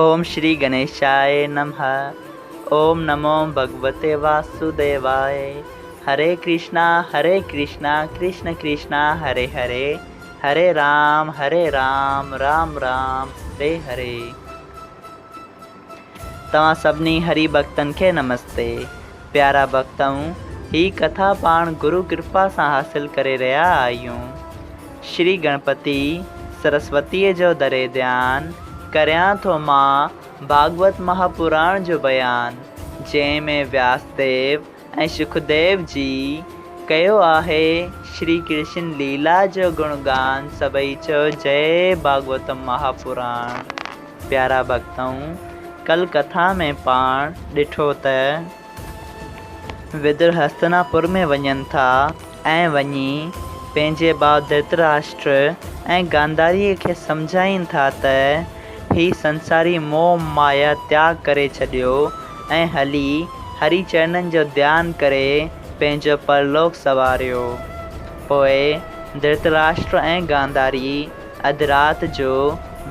اوم شري گڻيشاءِ نمه اوم نمو ڀڳوتي واسوديواءِ هري ڪرشنا هري ڪرشنا ڪرشن ڪرشنا هري هري هري رام هري رام رام رام هري هري. توهان سڀني هري ڀڳتن کي نمستي. پيارا ڀڳتؤ هي ڪٿا پاڻ گرو ڪرپا سان حاصل ڪري رهيا آهيون. شري گڻپتي سرسوتيء جو دري ڌيان، ڪريان ٿو مان ڀاڳوت مهاپراڻ جو بيان، جنهن ۾ وياس ديو ۽ شڪديو جي ڪيو آهي شري ڪرشن ليلا جو گڻگان سڀئي چئو جئي ڀاڳوتم مهاپراڻ. پيارا ڀڳتؤ! ڪل ڪٿا ۾ پاڻ ڏٺو ته. ودر هستناپور ۾ وڃن ٿا ۽ وڃي پنهنجي ڀاء ڌرتراشٽر ۽ گانڌاريء کي سمجهائين ٿا ته هي سنساري موهه مايا تياڳ ڪري ڇڏيو ۽ هلي هري چرنن جو ڌيان ڪري پنهنجو پرلوڪ سنواريو. پوء ڌرتراشٽر ۽ گانڌاري اڌ رات جو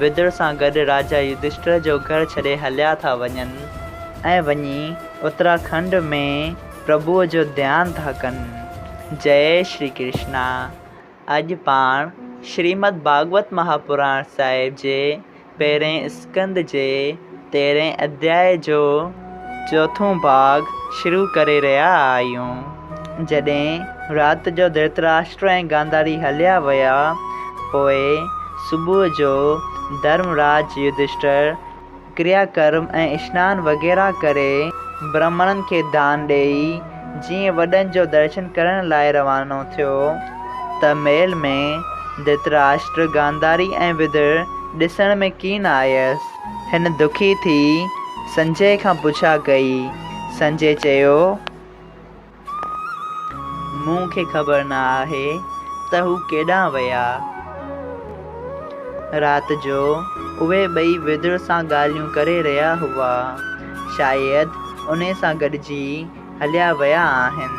ودر سان گڏ راجا يڌشٽر جو گهر ڇڏي هليا ٿا وڃن ۽ وڃي اتراکنڊ ۾ پرڀوء جو ڌيان ٿا ڪن. جئي شري ڪرشنا. اڄ پاڻ شريمد ڀاڳوت مهاپراڻ صاحب جي پهرئين اسڪنڌ جي تيرهين اڌياء جو چوٿون ڀاڳ شروع ڪري رهيا آهيون. جڏهن رات جو ڌرتراشٽر ۽ گانڌاري هليا ويا، پوء صبح جو ڌرمراج يڌشٽر ڪريا ڪرم ۽ اشنان وغيره ڪري، برهمڻن کي دان ڏيئي، جيئن وڏن جو درشن ڪرڻ لاء روانو ٿيو ته محل ۾ ڌرتراشٽر، گانڌاري ۽ ودر ڏسڻ ۾ ڪين آيس. هن دکي ٿي سنجي کان پڇا ڪئي. سنجي چيو. مون کي خبر نه آهي ته هو ڪيڏانهن ويا. رات جو اهي ٻئي ودر سان ڳالهيون ڪري رهيا هئا. شايد انهي سان گڏجي هليا ويا آهن.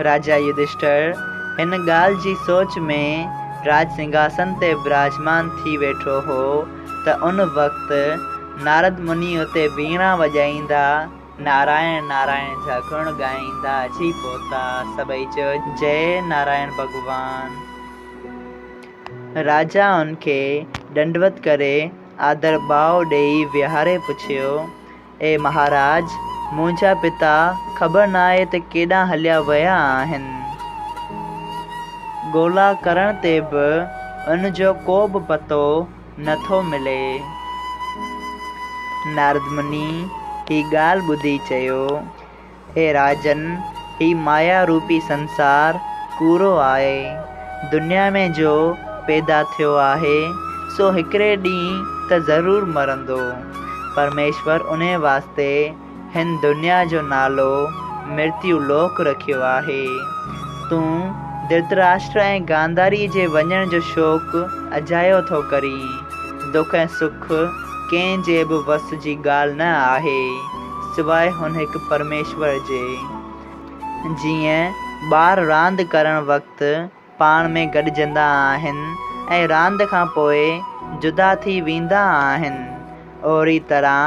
راجا يڌشٽر هن ڳالهه جي سوچ ۾ راج سنگهاسن تي براجمان ٿي ويٺو هو ته ان وقت نارد مني اتي ويڻا وڄائيندا نارائڻ نارائڻ جا گڻ ڳائيندا اچي پهتا. سڀئي چيو جئي نارائڻ ڀڳوان. راجا ان کي ڏنڊوت ڪري آدر ڀاء ڏيئي ويهاري پڇيو، اي مهاراج! منهنجا پتا خبر ناهي ته ڪيڏانهن هليا ويا آهن. ڳولا ڪرڻ تي به ان جو ڪو به پتو نه ٿو ملي. نارد مني هي ڳالهه ٻڌي چيو، اي راجن! هي مايا روپي سنسار ڪوڙو آهي. دنيا ۾ جو پيدا ٿيو آهي، سو هڪڙي ڏينهن ته ضرور مرندو. پرميشور انهي واسطي هن دنيا جو نالو مرتيو لوڪ رکيو آهي. تون ڌرتراشٽر ۽ گانڌاري جي وڃڻ جو شوق اجايو ٿو ڪرين. دک ۽ سک ڪنهن جي به وس جي ڳالهه نه آهي، سواء هن هڪ پرميشور جي. جيئن ٻار راند ڪرڻ وقت پاڻ ۾ گڏجندا آهن ۽ راند کان پوء جدا ٿي ويندا آهن. اهڙي طرح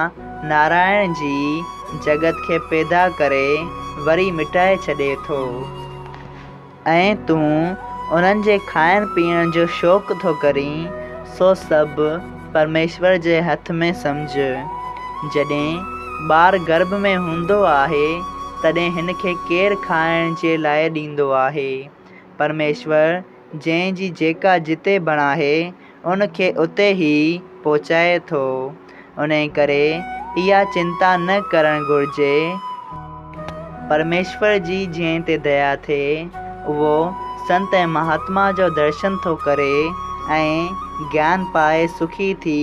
نارائڻ جي جڳت کي پيدا ڪري وري مٽائي ڇڏي ٿو ۽ تون انهن جي کائڻ پيئڻ جو شوق ٿو ڪرين، سو سڀ پرميشور جي هٿ ۾ سمجهه. جڏهن ٻار گرڀ ۾ هوندو آهي، تڏهن هن کي ڪير کائڻ جي لاء ڏيندو آهي؟ پرميشور جنهن جي جيڪا جتي بڻاهي، ان کي اتي ئي پهچائي ٿو. انهيء ڪري اها چنتا نه ڪرڻ گهرجي. پرميشور جي جنهن تي ديا ٿئي، اهو سنت ۽ مهاتما جو درشن ٿو ڪري ۽ گيان پائي سکي ٿي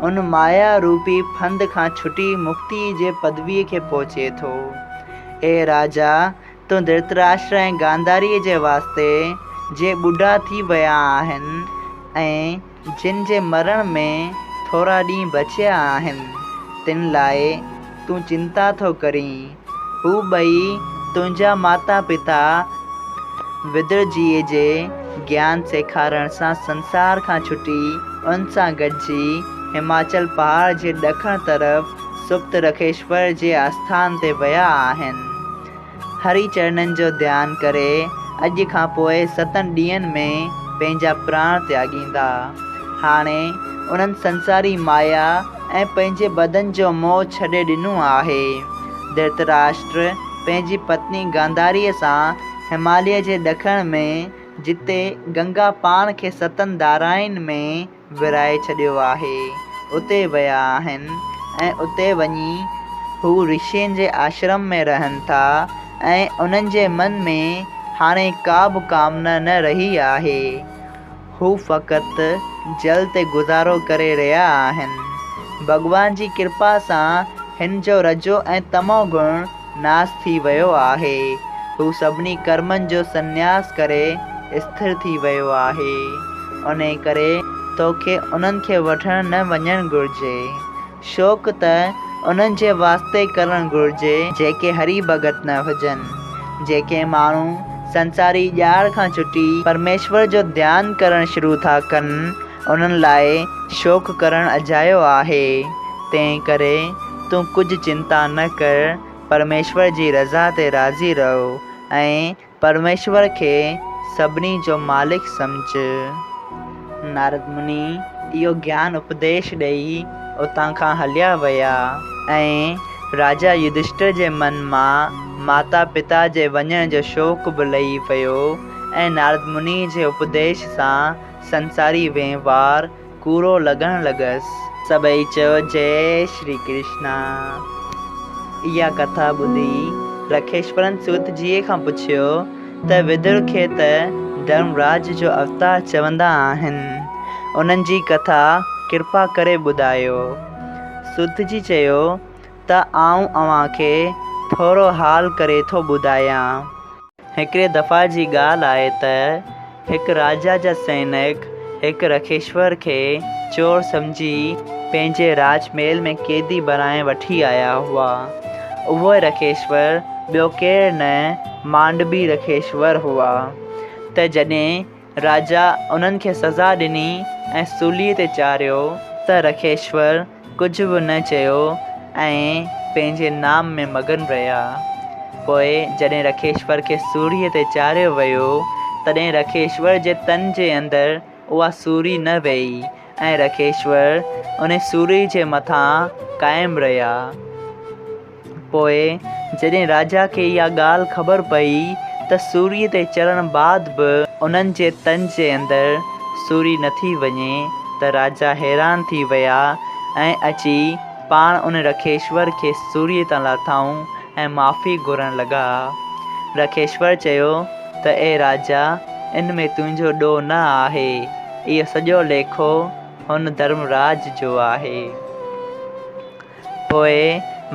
ان مايا روپي ڦند کان ڇٽي مڪتيء جي پدويء کي پهچي ٿو. اي راجا! تون ڌرتراشٽر ۽ گانڌاريء جي واسطي، جي ٻڍا ٿي ويا آهن ۽ جن جي مرڻ ۾ ٿورا ڏينهن بچيا آهن، تن لاء تون چنتا ٿو ڪرين. هو ٻئي تنهنجا ماتا پتا ودر جيء جي گيان سيکارڻ سان سنسار کان ڇٽي ان سان گڏجي هماچل پهاڙ جي ڏکڻ طرف سپت رکيشور جي آسٿان تي ويا آهن. هري چرنن جو ڌيان ڪري اڄ کان پوء ستن ڏينهن ۾ پنهنجا پراڻ تياڳيندا. هاڻي انهن سنساري مايا ۽ پنهنجي بدن جو موهه ڇڏي ڏنو آهي. ڌرتراشٽر پنهنجي پتني گانڌاريء سان هماليه جي ڏکڻ ۾ جتي گنگا پاڻ کي ستن ڌارائن ۾ ورهائي ڇڏيو آهي، اتي ويا آهن ۽ اتي وڃي هو رشين جي آشرم ۾ رهن ٿا ۽ انهن جي من ۾ هاڻي ڪا به ڪامنا نه رهي آهي. هو فقط جل تي گذارو ڪري رهيا آهن. ڀڳوان جي ڪرپا سان هن جو رجو ۽ تمو گڻ ناس ٿي ويو آهي. هو سڀني ڪرمن جو سنياس ڪري اسٿر ٿي ويو آهي. انهيء ڪري توکي انهن کي وٺڻ نه وڃڻ گهرجي. شوق ته انهن جي واسطي ڪرڻ گهرجي جيڪي هري ڀڳت نه هجن. جيڪي ماڻهو سنساري ڄار کان ڇٽي پرميشور جو ڌيان ڪرڻ شروع ٿا ڪن، انهن لاء شوق ڪرڻ اجايو آهي. تنهن ڪري تون ڪجهه چنتا نه ڪر، پرميشور جي رضا تي راضي رهه ۽ پرميشور کي سڀني جو مالڪ سمجهه. نارد مني اهو گيان اپديش ڏيئي اتان کان هليا ويا ۽ راجا يڌشٽر جي من مان ماتا پتا جي وڃڻ جو شوق به لهي ويو ۽ نارد مني جي اپديش سان سنساري وهنوار ڪوڙو لڳڻ لڳس. سڀئي چيو جئي شري ڪرشنا. اها ڪٿا ٻڌي رکيشورن سوت جيء کان پڇيو ته ودر کي ته ڌرمراج جو اوتار چوندا آهن، انهن جي ڪٿا ڪرپا ڪري ٻڌايو. سوت جي چيو ته آئون اوهان کي ٿورو حال ڪري ٿو ٻڌايان. هڪڙي دفعي جي ڳالهه آهي ته هڪ راجا جا سئنڪ هڪ رکيشور کي چور سمجهي پنهنجي راج محل ۾ قيدي بڻائي وٺي آيا هئا. اهي رکيشور ٻيو ڪير نه مانڊبي رکيشور هئا ته جڏهن راجا انهن کي سزا ڏني ۽ سوليء تي چاڙهيو ته رکيشور ڪجهه به نه چيو ۽ پنهنجي نام ۾ مگن رهيا. پوء جڏهن رکيشور کي سوريء تي چاڙهيو ويو، تڏهن رکيشور جي تن جي اندر اها سوري نه ويئي ۽ رکيشور انهي سوريء جي مٿان قائم رهيا. پوء جڏهن راجا کي اها ڳالهه خبر پئي ته سوريء تي چڙهڻ بعد به انهن جي تن جي اندر سوري نٿي وڃي ته راجا حيران ٿي ويا ۽ اچي پاڻ ان رکيشور کي سوريء تان لاٿائون ۽ معافي گهرڻ لڳا. رکيشور چيو ته اي راجا! ان ۾ تنهنجو ڏوهه نه آهي، اهو سڄو ليکو هن ڌرمراج جو آهي. پوء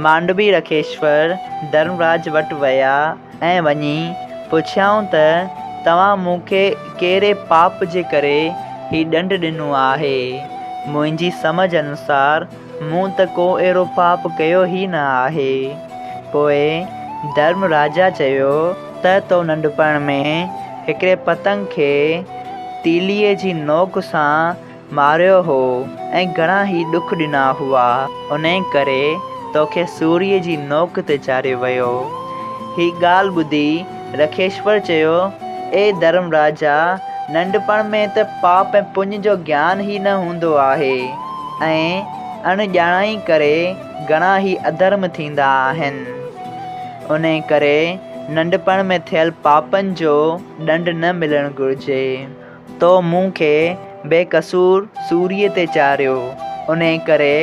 مانڊوي رکيشور ڌرمراج وٽ ويا ۽ وڃي پڇيائون ته توهان مون کي ڪهڙي پاپ جي ڪري هي ڏنڊ ڏنو آهي؟ منهنجي سمجهه انوسار مون ته ڪو اهڙو پاپ ڪيو ئي نه آهي. پوء ڌرم راجا چيو ته تو ننڍپڻ ۾ هڪڙي پتنگ کي تيليء جي نوڪ سان ماريو هو ۽ گهڻا ئي ڏک ڏنا هئا، انهيء ڪري توکي سوريء جي نوڪ تي چاڙهيو ويو. هي ڳالهه ٻڌي رکيشور چيو، اي ڌرم راجا! ننڍپڻ ۾ ته پاپ ۽ پڃ جو گيان ئي نه هوندو آهي ۽ اڻ ڄاڻائي ڪري گهڻا ئي اڌرم ٿيندا آهن. انهيء ڪري ننڍپڻ ۾ ٿيل پاپن جو ڏنڊ نه ملڻ گهرجي. تو مون کي بي قصور سوريء تي چاڙهيو، انهيء ڪري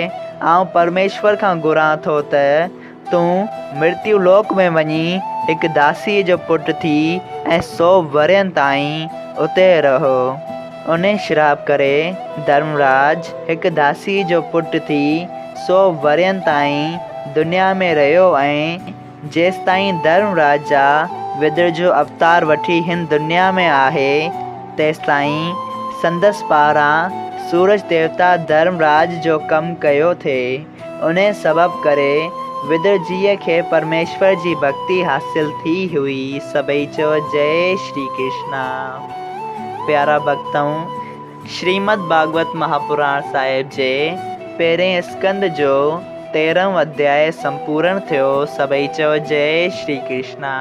آئون پرميشور کان گهران ٿو ته تون مرتيو لوڪ ۾ وڃي هڪ داسيء جو پٽ ٿي ۽ سو ورهين تائين اتي رهه. انهيء شراپ ڪري ڌرمراج هڪ داسيء جو پٽ ٿي سو ورهين تائين دنيا ۾ رهيو ۽ جيستائين ڌرم راجا ودر جو اوتار وٺي هن دنيا ۾ آهي، تيستائين سندس پاران سورج ديوتا ڌرم راج جو ڪم ڪيو ٿي. انهيء سبب ڪري ودر جيء کي پرميشور جي ڀڳتي حاصل ٿي هئي. سڀئي چئو جئي شري ڪرشنا. پيارا ڀڳتؤ! شريمد ڀاڳوت مهاپراڻ صاحب جي پهرين اسڪند جو تيرهون اڌياء سمپورڻ ٿيو. سڀئي چئو جئي شري ڪرشنا.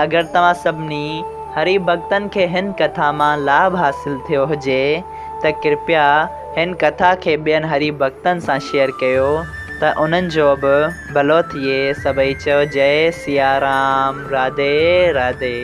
اگر توهان سڀني هري ڀڳتن کي هن ڪٿا مان لاڀ حاصل ٿيو هجي ته ڪرپيا هن ڪٿا کي ٻين هري ڀڳتن سان شيئر ڪيو ته انهن جو به ڀلو ٿئي. سڀئي چئو جئي سيارام. راڌي راڌي.